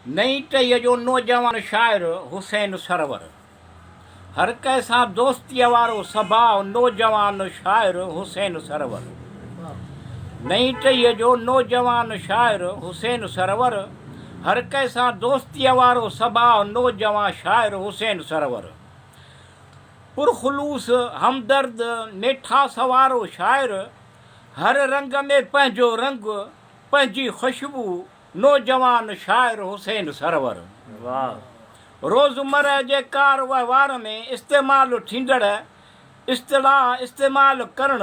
نئين ٽهيء جو نوجوان شاعر حسين سرور. هر ڪنهن سان دوستيء وارو سڀاء نوجوان شاعر حسين سرور. نئين ٽهيء جو نوجوان شاعر حسين سرور. هر ڪنهن سان دوستيء وارو سڀاء نوجوان شاعر حسين سرور. پرخلوص، همدرد، ميٺاس وارو شاعر، هر رنگ ۾ پنهنجو رنگ، پنهنجي خوشبو، نوجوان شاعر حسين سرور. روزمره جي ڪار وهنوار ۾ استعمال ٿيندڙ اصطلاح استعمال ڪرڻ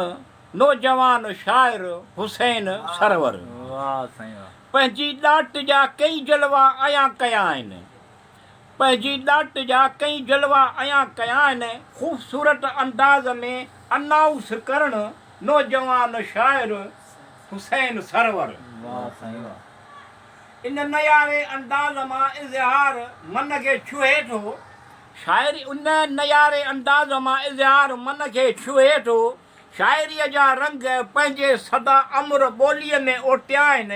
نوجوان شاعر حسين سرور. پنهنجي ڏات جا ڪئين جلوا عيان ڪيا آهن. پنهنجي ڏات جا ڪئين جلوا عيان ڪيا آهن. خوبصورت انداز ۾ انائونس ڪرڻ نوجوان شاعر حسين سرور. ان نياري انداز مان اظهار من کي ڇهي ٿو. شاعري ان نياري انداز مان اظهار من کي ڇهي ٿو. شاعريء جا رنگ پنهنجي سدا امر ٻوليء ۾ اوتيا آهن.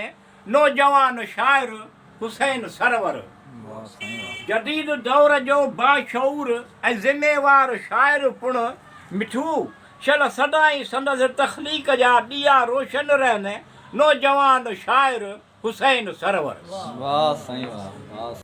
نوجوان شاعر حسين سرور. جديد دور جو باشعور ۽ ذميوار شاعر پڻ مٺو شل سدائين سندس تخليق جا ڏيئا روشن رهن، نوجوان شاعر حسين سرور. واھ سائين واھ واھ.